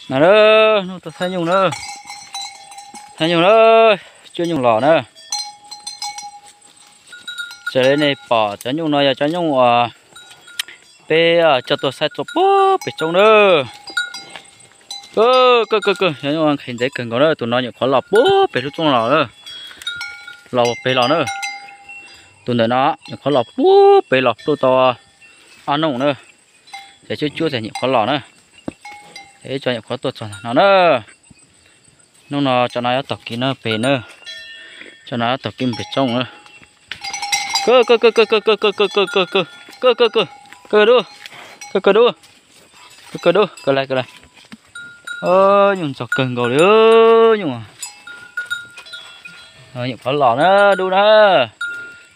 No na, hnub tuaj thaij nyuj na, thaij nyuj na, cuab nyuj los na. Raws li nej pom cov nyuj no yog cov nyuj uas peb coj tuaj thaij txua puag pem roob na. Kawg kawg kawg, cov nyuj nqhis ntxeev kawg nkaus na, tus no nyuam qhuav los puag pem lub roob los na, los pem los na. Tus ntawm no nyuam qhuav los puag pem los pluj tau ob noo na, ces cuab cuab ces nyuam qhuav los na, ces ib co nyuam qhuav tuaj txog ntawm no na. Hnub no cov no yuav taug kev no pem na, cov no yuav taug kev pem roob na. Kawg kawg kawg kawg kawg kawg kawg kawg kawg kawg kawg kawg kawg kawg kawg dub, kawg kawg dub, kawg kawg dub, kawg lais kawg lais. Nyuj ntxog kawg nkaus li, nyuj, nyuam qhuav los na dub na.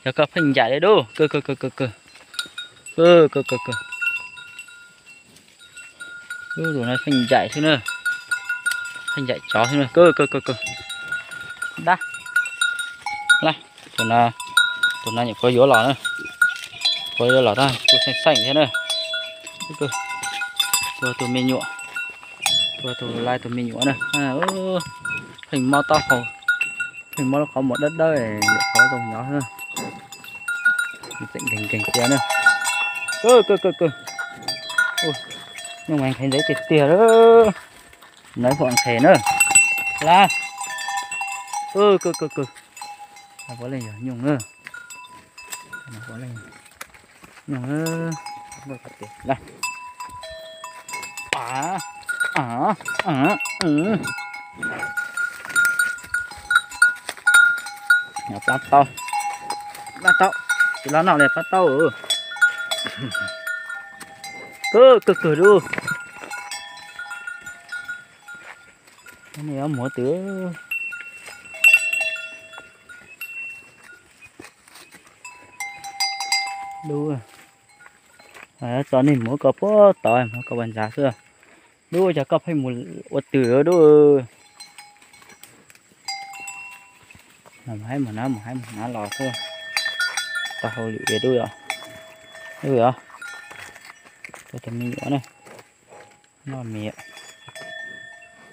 Yog koj pheej ncaim li dub, kawg kawg kawg kawg kawg kawg kawg kawg. Ub, tus no pheej ncaim xwb na, pheej ncaim tsov xwb na, kawg kawg kawg kawg. Dab, tus no, tus no nyuam qhuav yuav los na, qhuav yuav los tab kuj xeej xeej thiab na. Tua tus me nyuam, tua tus lais tus me nyuam na. Pheej mob taub hau, pheej mob lub qhov muag dawb dawb, qhov zoo nyob xwb. Tseem nkeeg nkeeg cia na. Kawg kawg kawg kawg. Nyuj mas nqhis ntxeev tiag tiag lawm. Nov puas nqhis na. Lab. Kawg kawg kawg. Puav leej yog nyuj na. Nyuj. Pab tau, pab tau, tsis los noj li pab tau. Kawg kawg kawg dub. Nej yuav muag twm dub. Tso nej muag koj puag tod, muag koj puag ntsa xwb. Dub, yog koj pheej mus ua twm dub. Mus haib mus hnav, mus haib mus hnav los xwb. Tau hauj lwm dub os. Dub os. Tus me nyuam na. Noj miv.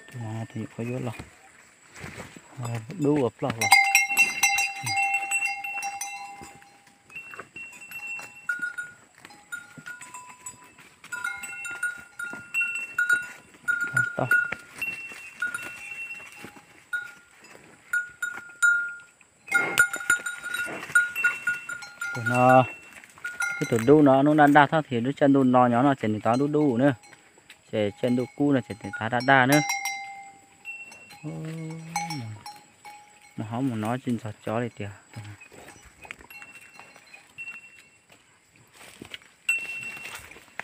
Tus no tus nyuam qhuav yuav los. Dub ua ploj los. Tus no, ib tug dub no hnub daj daj thob, lub caij ntuj no nyob no ces nws tav dub dub na, ces caij ntuj kub no ces nws tav daj daj na. Mus hov mus nov tsis ntxog cov li tiag.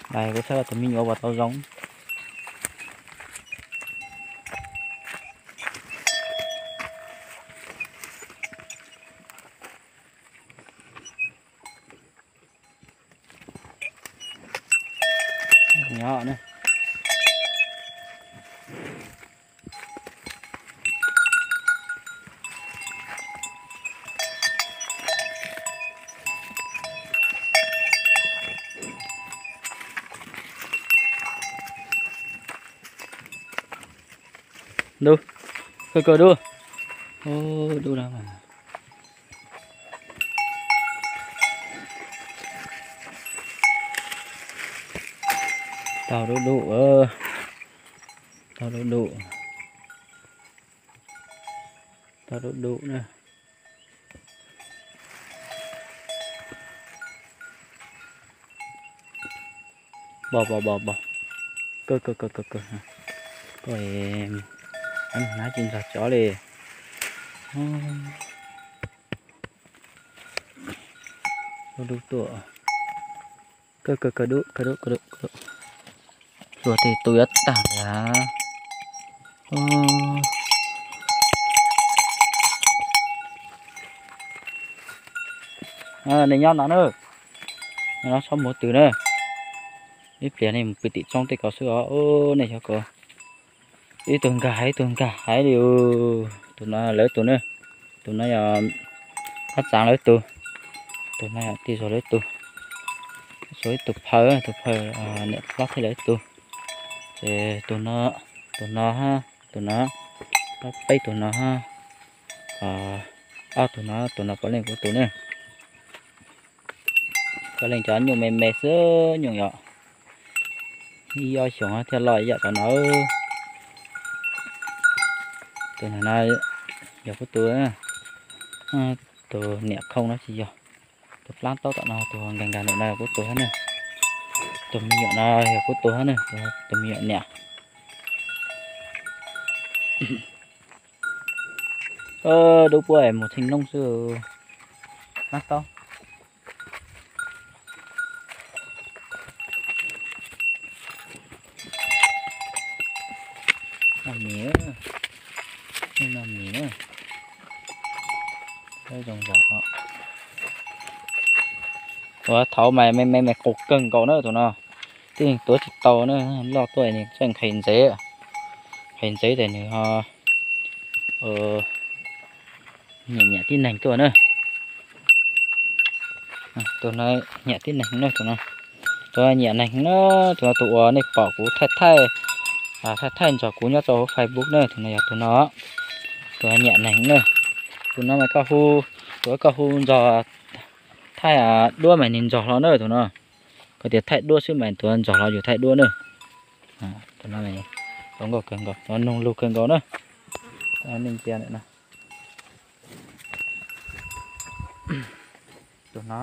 Kuv txhawb tus me nyuam uas tau zoo. Nyob na. Dub, kawg kawg dub. Dub no mas. Tau dub dub, tau dub dub, tau dub dub na. Bos bos bos bos. Kawg kawg kawg kawg kawg. Koj hnab tsis ntxog cov li. Dub dub tuaj. Kawg kawg kawg dub kawg dub kawg dub. Hluas tes tus yuav tag li. Nej nyob no na. No txhob muab twm na. Ib pliag nej mus pw tim roob tej ko xwb os. Nej xyov ko. Ib tug nkag haiv, ib tug nkag haiv li. Tus no lawv tus na. Tus no yog Hab Txav lawv tus. Tus no yog Tij Zog lawv tus. Tshuav ib tug phaw, tus phaw niam hlob thiab lawv tus. Ces tus no Tus no, tus no, peb tus no, ob tug no, tus no puav leej kuv tus ne. Puav leej cov nyuj me me xwb, nyuj yom, ib ob xyoos thiaj loj ib yam cov no. Tus no yog kuv tus, tus niam khooj no tsis yog. Tus plab taub tom no, tus nkees nkees ntawm no yog kuv tus hab ne. Tus me nyuam no yog kuv tus hab ne, tus me nyuam niam. Dub puab mus txheej noob xwb. Plab taub. Noj mis, noj mis na. Zoo zog. Ua thaum mas me me me qus kawg nkaus na tus no. Tib neeg tuav tsis tau na, loj tuaj nws txawj nqhis ntsev, nqhis ntsev ces nws ho nyiam nyiam tib neeg tuaj na. Tus no nyiam tib neeg na tus no. Tus no nyiam neeg na, tus no tus uas nej pom kuv thaij thaij, thaij thaij nrog kuv nyob rau hauv Facebook na, tus no yog tus no. Tus no nyiam neeg na. Tus no mas koj hu, tus koj hu nrog thaij duab mas nws nrog hlo na tus no. Koj tias thaij duab xwb mas tus no nrog hlo yus thaij duab na. Tus no zoo nkauj kawg nkaus, tus no noog lug kawg nkaus na. Nej ntsia ntawm no. Tus no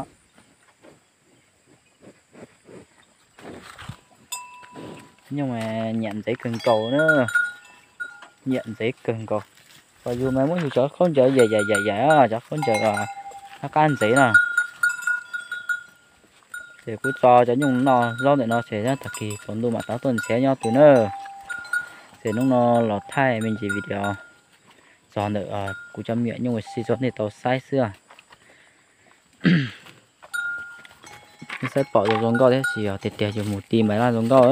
nyuj mas nyiam ntsev kawg nkaus na, nyiam ntsev kawg nkaus. Yus mas muab yus cov khaub ncaws yam yam yam, cov khaub ncaws qab qab ntsev no. Ces kuv tso cov nyuj noj zaub ntawm no ces tag kis tsaus ntuj mam rov tuaj nrhiav nyob twg na. Ces hnub no los thaij me ntsis video txog ntawm kuv cov me nyuam nyuj ua si rau nej tau saib xwb. Nej saib pom zoo zoo nkauj thiab, tsis yog tiag tiag yus mus ti mas laj zoo nkauj.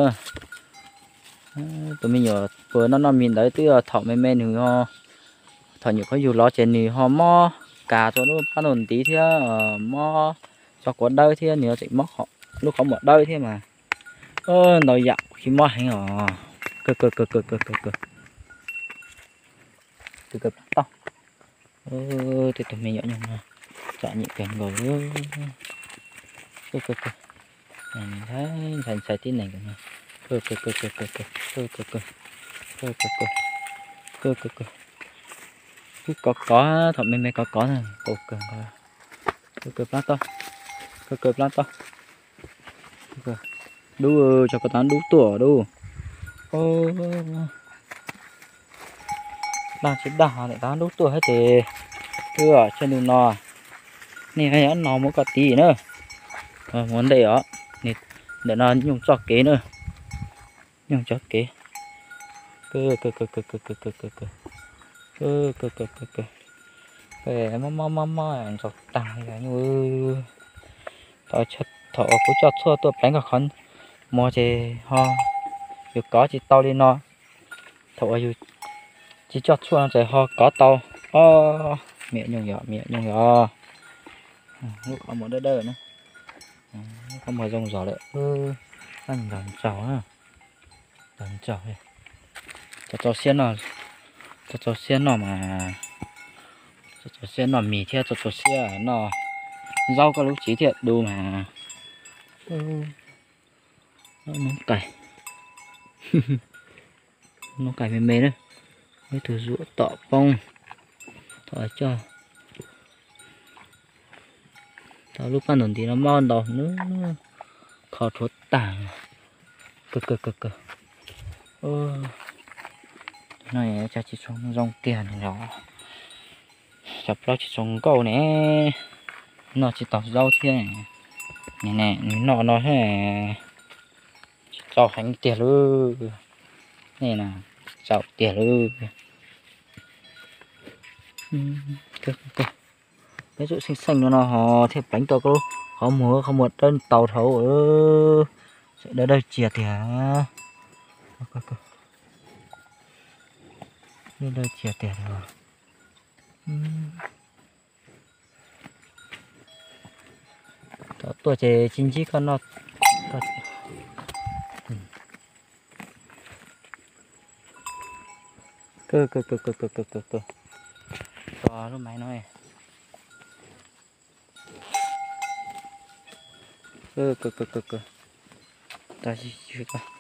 Tus me nyuam uas noj noj mis ntawd twb yog thaum me me nws, thaum nyuam qhuav yug los ces nws ho mob kas rau lub pab ntaug ntiv thiab mob tso quav dawb thiab nws tseem mob lub qhov muag dawb thiab mas ntau yam kuv tsis mob heev os. Kawg kawg kawg kawg kawg kawg kawg kawg plab taub. Tej tus me nyuam nyuj no txom nyem kawg nkaus. Ntshai ntshai tib neeg no. Kawg kawg kawg kawg kawg kawg kawg kawg kawg kawg kawg kawg kawg kawg kawg kawg kawg kov kov, thaum me me kov kov na, qus kawg nkaus. Kawg kawg plab taub, kawg kawg plab taub. Dub, cov ko tav dub tuaj dub. Daj tsis daj, ntawm tav dub tuaj thiab ces wb tshav ntuj no, nej no muab koj tiv na, muab ntej os. Ntawm no nyuj txoj kev na, nyuj txoj kev. Kawg kawg kawg kawg kawg kawg kawg kawg kawg kawg kawg kawg kawg. Mob mob mob mob ntsaum tag li nyuj. Thaum kuv coj tshuaj tuaj pleev koj qhov muag ces ho yuav kov tsis tau li no. Thaum uas yus tsis coj tshuaj no ces ho kov tau. Ob, me nyuam nyuj yom, me nyuam nyuj yom. Lub qhov muag dawb dawb na, lub qhov muag zoo zog lawm. Ntsaum ntsaum, ntsaum ntsaum. Txaus txaus siab noj, txaus txaus siab noj mas, txaus txaus siab noj mis thiab txaus txaus siab noj zaub koj lub txiv thiaj du mas. Noob qais, noob qais me me na, ib tug zuam tom poob, thaum coj, thaum lub paj ntaus ntiv no mob ntau, kho rhuav tag. Kawg kawg kawg kawg. No cas tsis tshua zoo kiag ne los, cov plaub tsis tshua nkauj ne, noj tsis tau zaub thiab. Nws noj no thiab, tsis txaus heev tiag lauj. Nej na, tsis txaus tiag lauj. Peb tsum xeej xeej no no ho thiaj pleev tau qhov muag, qhov muag dawb ntau dhau. Dawb dawb cia tiag. Dawb dawb cia tiag. Thaum tuaj ces tsis ntsib koj noj. Kawg kawg kawg kawg kawg kawg kawg kawg. Tos lub maiv no. Kawg kawg kawg kawg kawg. Tos ywg ywg kawg.